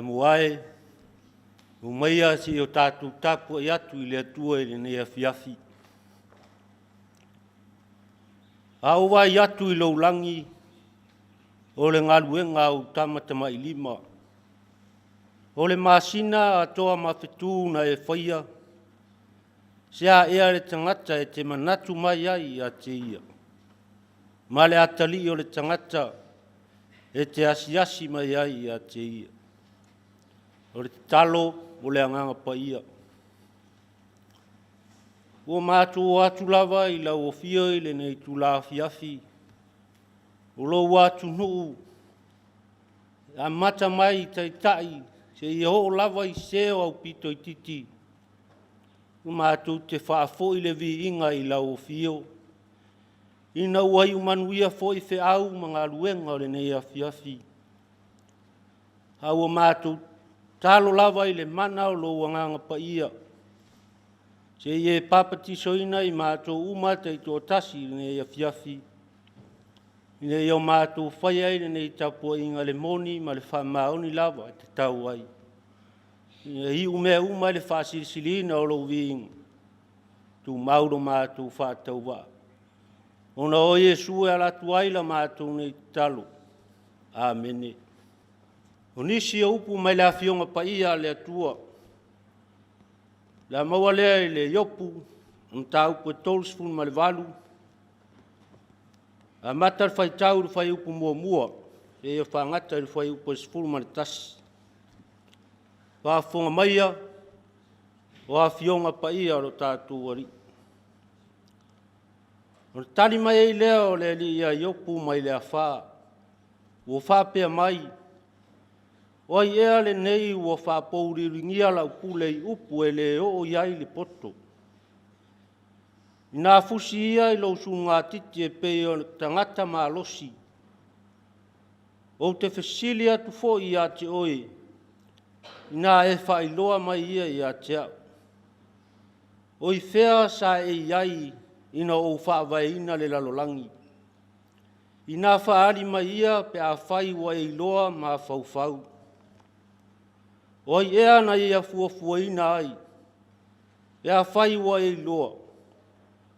Samoa e, omaia se i o tatou tapuai atu i le Atua i lenei afiafi. A ou vaai atu i lou lagi, o le galuega a ou tama tamatamailima, o le masina atoa ma fetu na e faia, se a ea le tagata e te manatu mai ai ia te ia, ma le atalii o le tagata e te asiasi mai ai ia te ia. O le tatalo o le Agaga Paia. Ua matou o atu lava i lau afio i lenei itula afiafi, o lou atunuu e amata mai i taitai seia oo lava i se o aupito itiiti, ua matou te faafoi le viiga i lau afio, ina ua iu manuia foi feau ma galuega o lenei afiafi, a ua matou tatalo lava i le mana o lou Agaga Paia, se i e papatisoina i matou uma taitoatasi i lenei afiafi, ina ia matou faia i lenei tapuaiga le moni ma le faamaoni lava e tatau ai. Ina ia iu mea uma i le faasilisiliina o lou viiga, tumau lo matou faatauvaa. Ona o Iesu e ala atu ai la matou nei tatalo. Amene. O nisi o upu mai le Afioga Paia a le Atua, le a maua lea i le Iopu, mataupu e 38, amata le faitau i le fuaiupu 1 seia fagata i le fuaiupu e 11. Faafofoga maia o Afioga Paia a lo tatou Alii. Ona tali mai ai lea o le Alii ia Iopu mai le afa, ua faapea mai, O ai ea lenei ua faapouliuligia lau pule i upu e le oo i ai le poto? Ina fusi ia i lou sulugatiti e pei o le tagata malosi, ou te fesili atu foi ia te oe, ina e faailoa mai ia ia te au. O i fea sa e i ai ina ua ou faavaeina le lalolagi? Ina faaali mai ia pe afai ua e iloa mafaufau. O ai ea na ia fuafuaina ai, pe afai ua e iloa?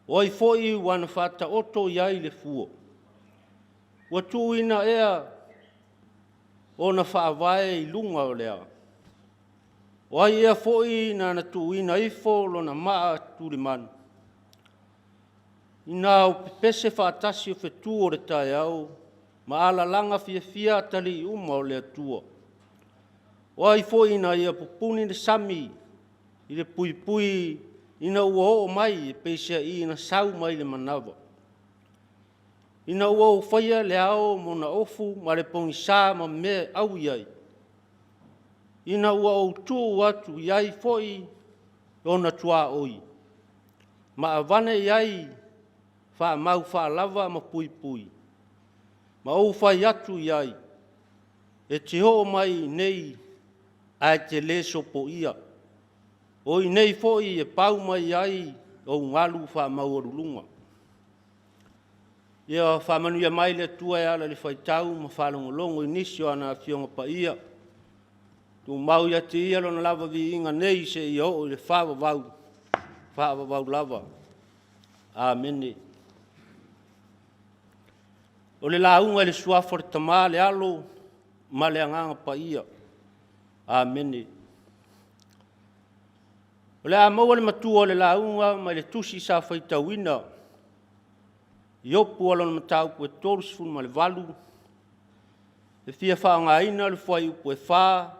O ai foi ua na faataoto i ai le fua? Ua tuuina ea ona faavae i luga o le a? O ai ea foi na na tuuina ifo lona maa tulimanu? Ina ua pepese faatasi o fetu o le taeao ma alalaga fiafia atalii uma o le Atua. O ai foi na ia pupuni le sami i le puipui ina ua oo mai e peiseai na sau mai le manava? Ina ua ou faia le ao ma ona ofu ma le pogisa ma mea e au i ai, ina ua ou tuu atu i ai foi ona tuaoi, ma avane i ai faamau faalava ma puipui, ma ou fai atu i ai, E te oo mai i inei ae te le sopoia, o i inei foi e pau mai ai ou galu faamaualuluga. Ia faamanuia mai le Atua e ala i le faitau ma faalogologo i nisi o ana Afioga Paia. Tumau ia te Ia Lona lava viiga nei seia oo i le faavavau, faavavau lava. Amene. O le lauga i le Suafa o le Tama, le Alo ma le Agaga Paia. Amene. O le a maua le matua o le lauga mai le tusi sa faitauina, Iopu lona mataupu e 38, e fia faaaogaina le fuaiupu e 4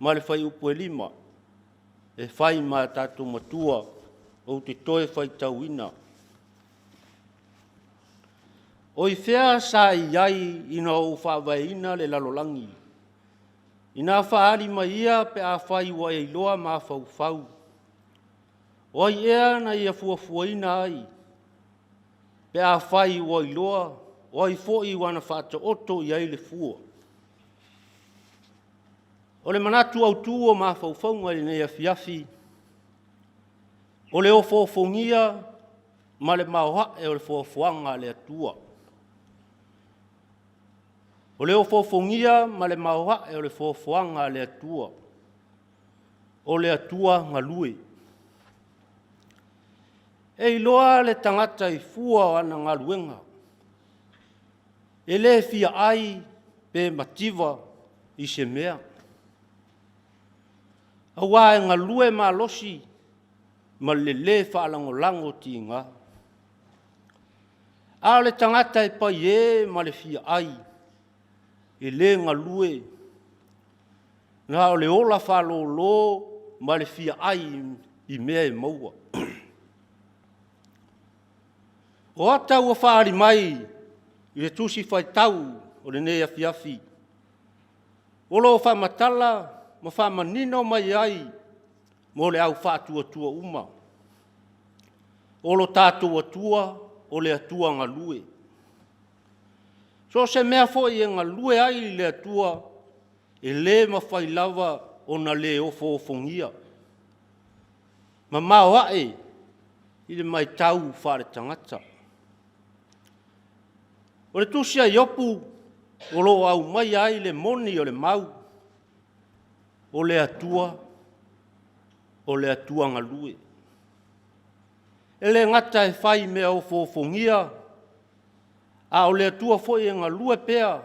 ma le fuaiupu e 5 e fai ma tatou matua ou te toe faitauina. O i fea sa i ai ina ua ou faavaeina le lalolagi? Ina faaali mai ia pe afai ua e iloa mafaufau. O ai ea na ia fuafuaina ai pe afai ua iloa, o ai foi ua na faataoto i ai le fua? O le manatu autu o mafaufauga i lenei afiafi, o le ofoofogia ma le maoae o le foafoaga a le Atua. O le ofoofogia ma le maoae o le foafoaga a le Atua, o le Atua galue. E iloa le tagata i fua o ana galuega, e le fia ai pe mativa i se mea, aua e galue malosi ma le lē faalagolago tiga. A o le tagata e paiē ma le fia ai, e le galue, na o le ola faalolo ma le fia ai i mea e maua. O ata ua faaali mai i le Tusi Faitau o lenei afiafi, o lo o faamatala ma faamanino mai ai mo le au faatuatua uma, o lo tatou Atua o le Atua galue. So o se mea foi e galue ai le Atua, e le mafai lava ona le ofoofogia ma maoae i le matau faale-tagata. O le tusi a Iopu o lo o aumaia ai le moni o le mau, o le Atua, o le Atua galue. E le gata e fai mea ofoofogia, a o le Atua foi e galue pea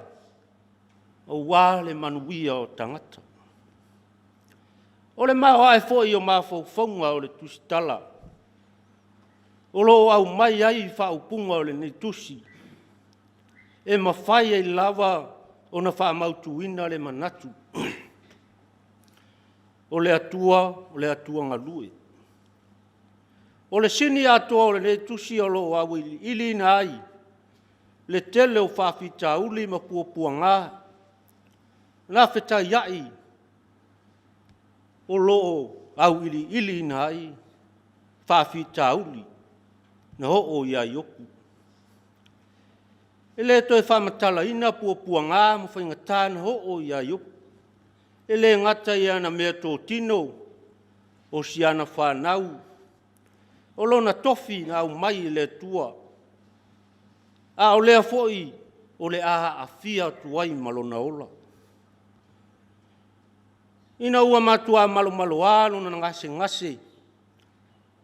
aua le manuia o tagata. O le maoae foi o mafaufauga o le tusitala o lo o aumai ai faaupuga o lenei tusi, e mafai ai lava ona faamautuina le manatu, o le Atua o le Atua galue. O le sini atoa o lenei tusi o lo o auiliiliina ai le tele o faafitauli ma puapuaga na fetaiai o lo o auiliiliina ai faafitauli na oo ia Iopu. E le toe faamatalaina puapuaga ma faigata na oo ia Iopu, e le gata i ana meatotino, o si ana fanau, o lona tofi na aumai e le Atua, a o lea foi o le a aafia atu ai ma lona ola. Ina ua matua malomaloa lona gasegase,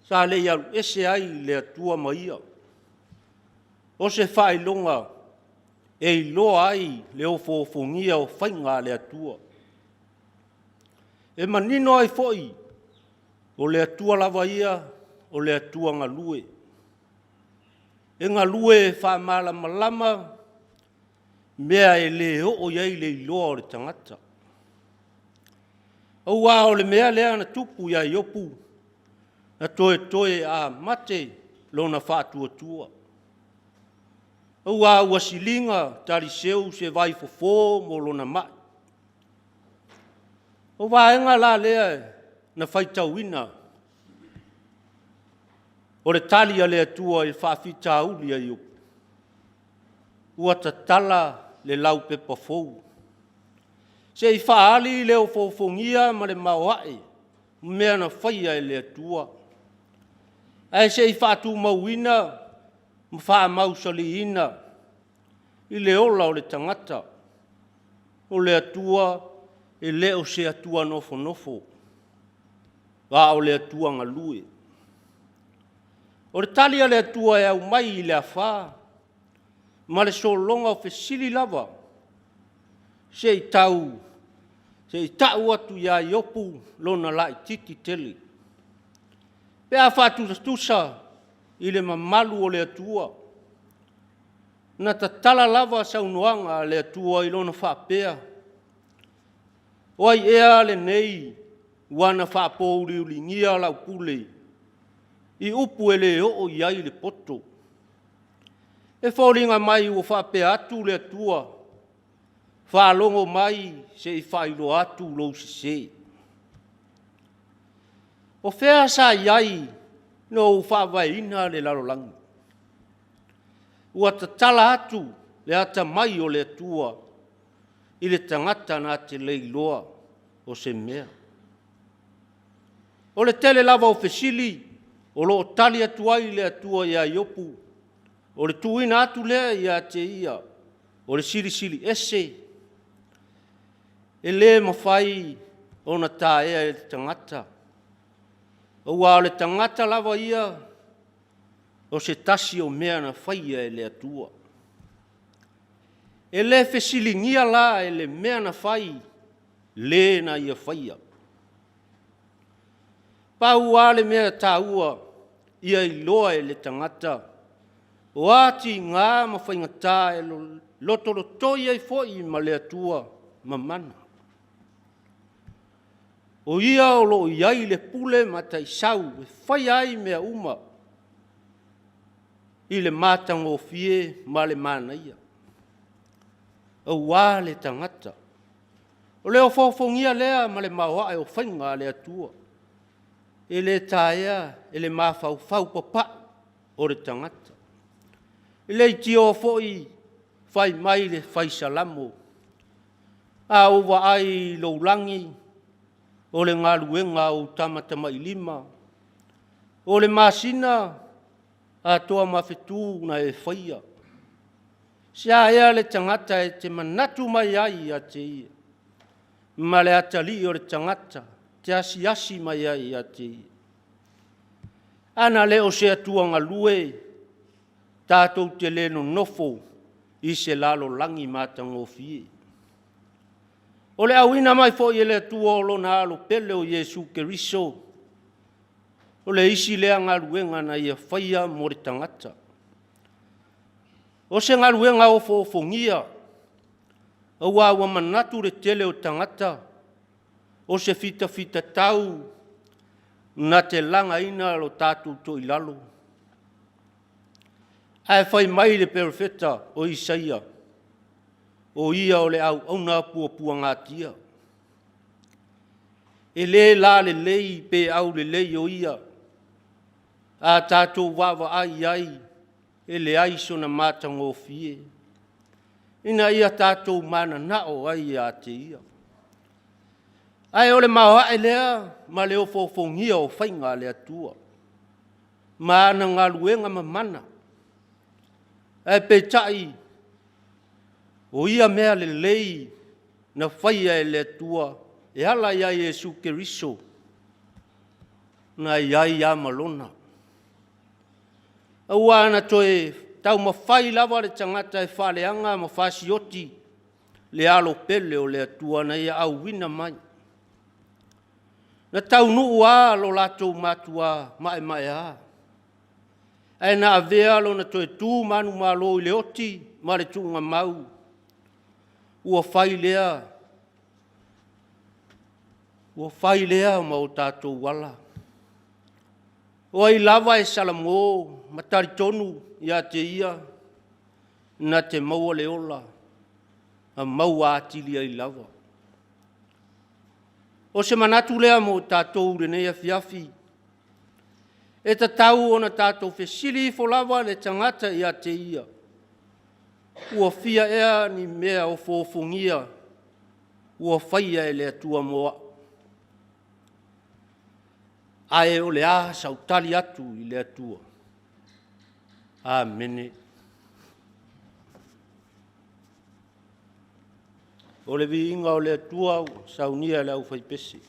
sa le i alu ese ai le Atua ma ia. O se faailoga e iloa ai le ofoofogia o faiga a le Atua. E manino ai foi, o le Atua lava ia o le Atua galue, e galue e faamalamalama mea e le oo i ai le iloa o le tagata. Aua o le mea lea na tupu ia Iopu, na toetoe a mate lona faatuatua, aua ua siliga taliseu se vaifofo mo lona mai. O vaega la lea na faitauina, o le tali a le Atua i le faafitauli a Iopu, ua tatala le laupepa fou, se i faaali le ofoofogia ma le maoae mea na faia e le Atua, ae se i faatumauina ma faamausaliina i le ola o le tagata, o le Atua e le o se Atua nofonofo, a o le Atua galue. O le tali a le Atua e aumai i le afa ma le sologa o fesili lava se i tau atu ia Iopu lona laititi tele, pe a faatusatusa i le mamalu o le Atua. Na tatala lava saunoaga a le Atua i lona faapea, O ai ea lenei ua na faapouliuligia lau pule i upu e le oo i ai le poto? E foliga mai ua faapea atu le Atua, faalogo mai se i faailoa atu lou sese. O fea sa i ai ina ua ou faavaeina le lalolagi? Ua tatala atu le atamai o le Atua i le tagata na te le iloa o se mea. O le tele lava o fesili o lo o tali atu ai le Atua ia Iopu, o le tuuina atu lea ia te ia. O le Silisili Ese, e le mafai ona taea e le tagata, aua o le tagata lava ia o se tasi o mea na faia e le Atua. E le fesiligia la e le mea na fai le na ia faia. Pau lava le mea taua ia iloa e le tagata, o a tiga ma faigata e lotolotoi ai foi ma le Atua mamana. O Ia o lo o i ai le pule mataisau e faia ai mea uma i le matagofie ma le manaia, aua le tagata. O le ofoofogia lea ma le maoae o faiga a le Atua, e le taea e le mafaufau papau o le tagata. E leitioa foi fai mai le fai Salamo, “A ou vaai i lou lagi, o le galuega a ou tamatamailima, o le masina atoa ma fetu na e faia. Se a ea le tagata e te manatu mai ai ia te ia, ma le atalii o le tagata e te asiasi mai ai ia te ia? A na le o se Atua galue, tatou te le nonofo i se lalolagi matagofie.” O le auina mai foi e le Atua o lona Alo pele o Iesu Keriso, o le isi lea galuega na Ia faia mo le tagata. O se galuega ofoofogia, aua ua manatu le tele o tagata o se fitafitatau na te lagaina lo tatou toilalo. Ae fai mai le Perofeta o Isaia, o Ia o le auauna puapuagatia, e le lalelei pe aulelei o Ia. A tatou vaavaai i ai, e leai sona matagofie, ina ia tatou mananao ai ia te Ia. Ae o le maoae lea ma le ofoofogia o faiga a le Atua ma ana galuega mamana. Ae peitai, o ia mea lelei na faia e le Atua e ala ia Iesu Keriso, na i ai lava ma lona. Aua na toe taumafai lava le tagata e faaleaga ma fasioti le Alo pele o le Atua na Ia auina mai. Na taunuu lava lo latou matua maemaea, ae na avea lona toe tu manumalo i le oti ma le tuugamau, ua fai lea ma o tatou ala. O ai lava e salamo ma talitonu ia te Ia, na te maua le ola ma maua atili ai lava. O se manatu lea mo i tatou i lenei afiafi, e tatau ona tatou fesili ifo lava le tagata ia te ia, ua fia ea ni mea ofoofogia ua faia e le Atua mo au? Ae o le a sau tali atu i le Atua? Amene. O le viiga o le Atua ua saunia e le aufaipese.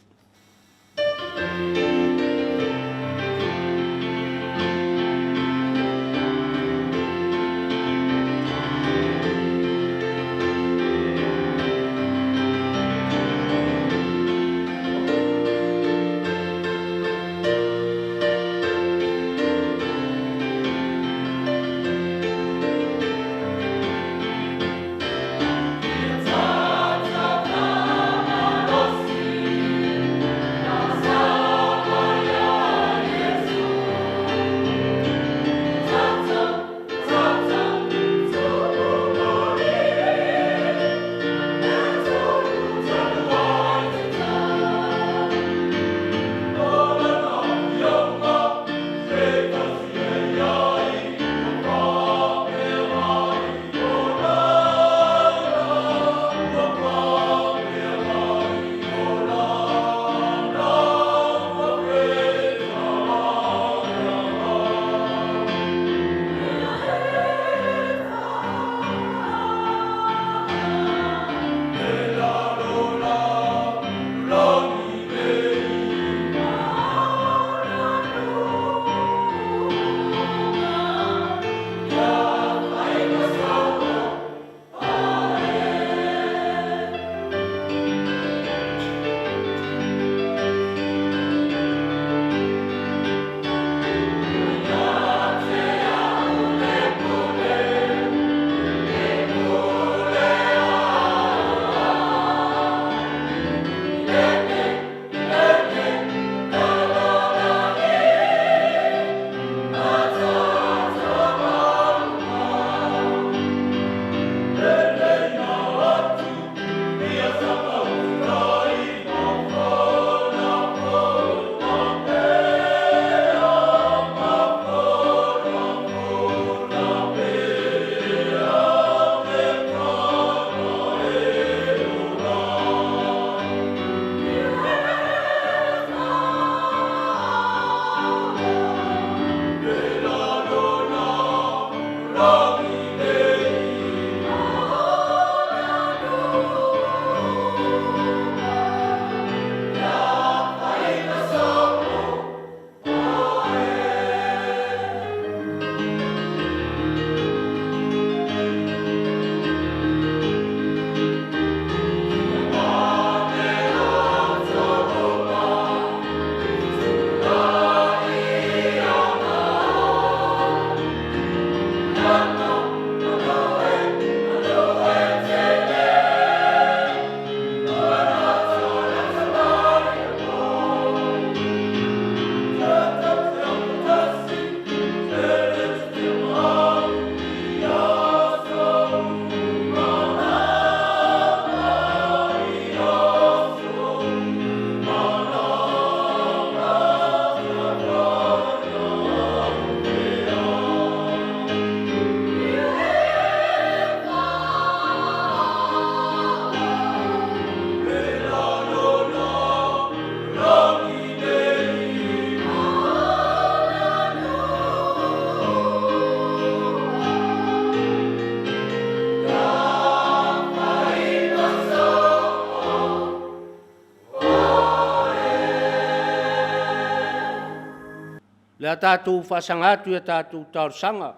Le a tatou faasaga atu i a tatou talosaga,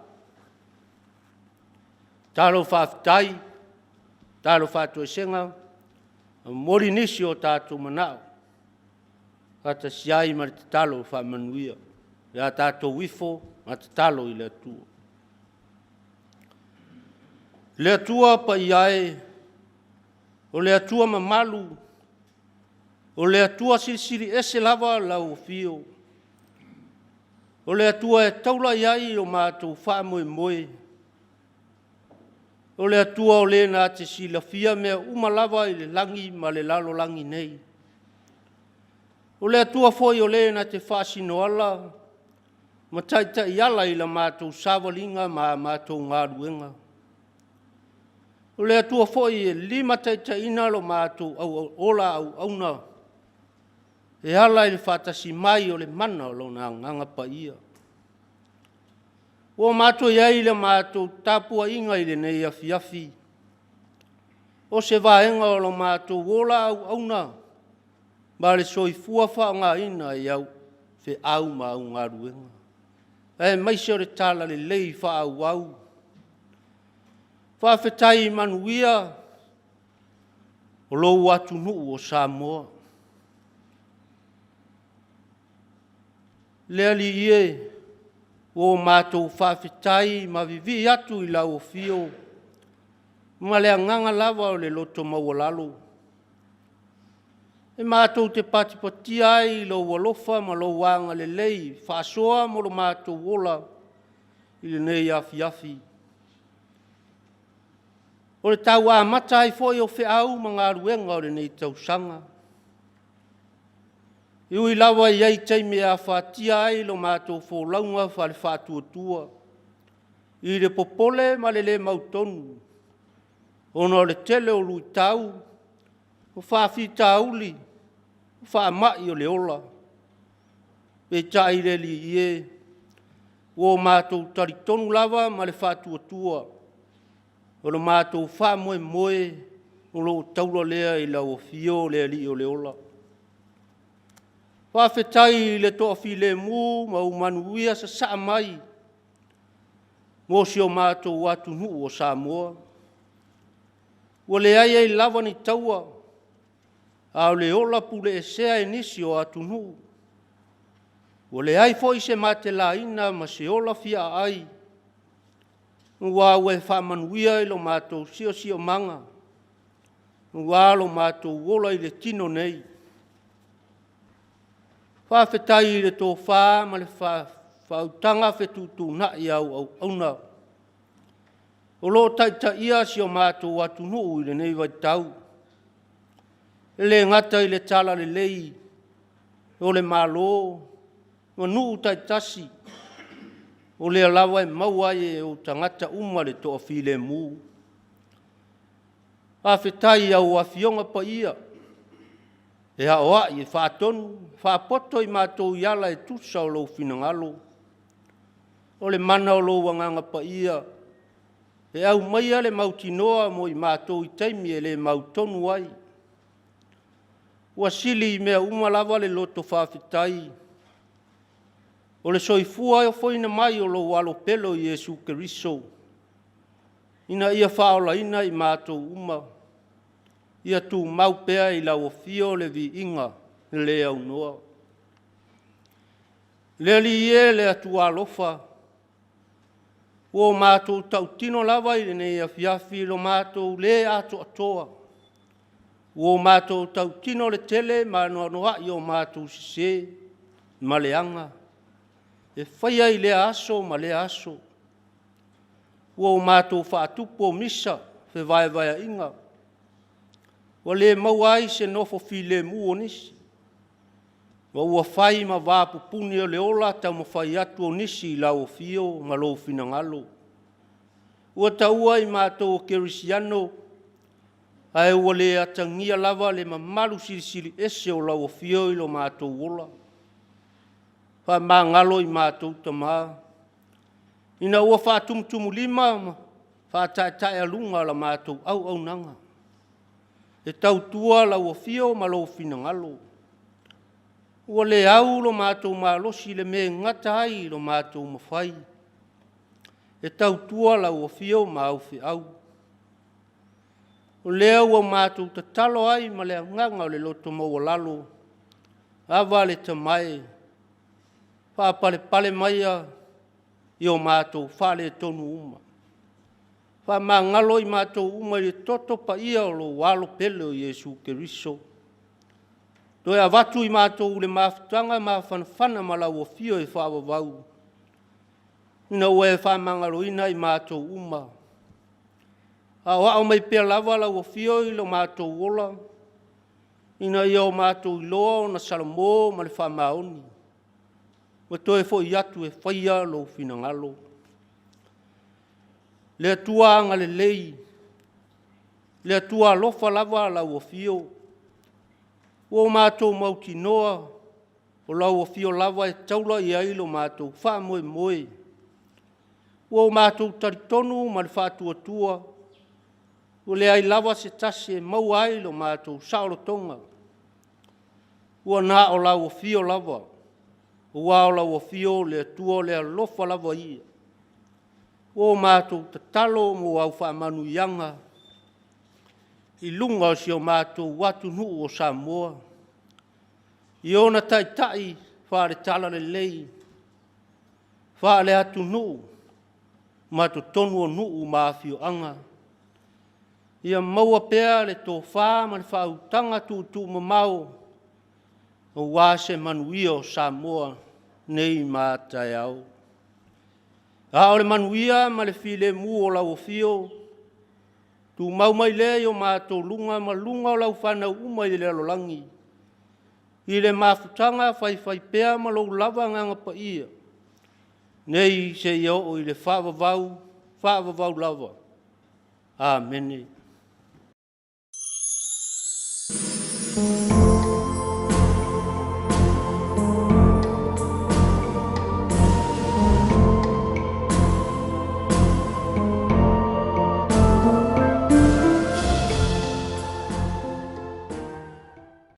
tatalo faafetai, tatalo faatoesega, ma momoli nisi o tatou manao, faatasi ai ma le tatalo faamanuia. O le a tatou ifo ma tatalo i le Atua. Le Atua paia e, o le Atua mamalu, o le Atua silisili ese lava lau afio, o le Atua e taula i ai lo matou faamoemoe, o le Atua o Le na te silafia mea uma lava i le lagi ma le lalolagi nei. O le Atua foi o Le na te faasinoala ma taitaiala i la matou savaliga ma a matou galuega. O le Atua foi e limataitaiina lo matou ola auauna e ala i le faatasi mai o le mana o Lona Agaga Paia. Ua matou i ai i le matou tapuaiga i lenei afiafi, o se vaega o lo matou ola auauna ma le soifua faaaogaina i au feau ma au galuega, aemaise o le talalelei faaauau. Faafetai i manuia o lou atunuu o Samoa. Le Alii e, ua matou faafetai ma vivii atu i lau afio ma le agaga lava o le loto maualalo, e matou te patipatia ai i lou alofa ma lou agalelei faasoa mo lo matou ola i lenei afiafi. O le tau amata ai foi o feau ma galuega o lenei tausaga. E ui lava e i ai taimi e afatia ai la matou folauga faale-faatuatua i le popole ma le le mautonu ona o le tele o luitau, o faafitauli, o faamai o le ola, peitai le Alii e, ua matou talitonu lava ma le faatuatua, o le matou faamoemoe o lo o taula lea i lau afio le Alii o le ola. Faafetai i le toafilemu ma ou manuia sasaa mai mo si o matou atunuu o Samoa, ua leai ai lava ni taua, a o le ola puleesea e nisi o atunuu, ua leai foi se matelaina ma se ola fiaaai, aua ua e faamanuia i lo matou siosiomaga, aua lo matou ola i le tino nei. Faafetai i le tofa ma le faautaga fetuutuunai a au auauna o lo o taitaia si o matou atunuu i lenei vaitau, e le gata i le talalelei o le Malo ma nuu taitasi, o lea lava e maua ai e ou tagata uma le toafilemu. Faafetai i au Afioga Paia e aoai, e faatonu, e faapoto i matou i ala e tusa o lou finagalo. O le mana o lou Agaga Paia e aumaia le mautinoa mo i matou i taimi e le mautonu ai. Ua sili i mea uma lava le loto faafetai, o le soifua ofoina mai o lou Alo pele o Iesu Keriso ina ia faaolaina i matou uma, ia tumau pea i lau afio le viiga e le aunoa. Le Alii e, le Atua alofa, ua matou tautino lava i lenei afiafi i lo matou le atoatoa, ua matou tautino le tele ma anoanoai o matou sese ma leaga e faia i lea aso ma lea aso. Ua matou faatupu o misa, fevaevaeaiga, ua le maua ai se nofo filemu o nisi, ma ua fai ma va pupuni o le ola taumafai atu o nisi i lau afio ma lou finagalo. Ua taua i matou o kerisiano, ae ua le atagia lava le mamalu silisili ese o lau afio i lo matou ola. Faamagalo i matou tama, ina ua faatumutumulima ma faataetaealuga la matou auaunaga, e tautua lau afio ma lou finagalo. Ua le au lo matou malosi i le mea e gata ai lo matou mafai e tautua lau afio ma au feau. O lea ua matou tatalo ai ma le agaga o le loto maualalo, Ava le Tama e, faapalepale maia i o matou faaletonu uma, faamagalo i matou uma i le toto paia o lou Alo pele o Iesu Keriso. Toe avatu i matou i le mafutaga mafanafana ma lau Afio e faavavau, ina ua e faamagaloina i matou uma. Aoao mai pea lava lau Afio i lo matou ola, ina ia o matou iloa ona salamo ma le faamaoni, ma toe foi atu e faia lou finagalo. Le Atua agalelei, le Atua alofa lava lau Afio, ua matou mautinoa o lau Afio lava e taula i ai lo matou faamoemoe. Ua matou talitonu ma le faatuatua, ua leai lava se tasi e maua ai lo matou saolotoga, ua na o lau Afio lava, aua o lau Afio o le Atua o le alofa lava ia. Ua matou tatalo mo au faamanuiaga i luga o si o matou atunuu o Samoa, i ona taitai faale-Talalelei, faale-atunuu ma totonu o nuu ma afioaga, ia maua pea le tofa ma le faautaga tuutuumamao aua se manuia o Samoa nei ma a taeao. A o le manuia ma le filemu o lau Afio, tumau mai lea i o matou luga ma luga o lau fanau uma i le lalolagi, i le mafutaga faifaipea ma lou lava Agaga Paia, nei seia oo i le faavavau, faavavau lava. Amene.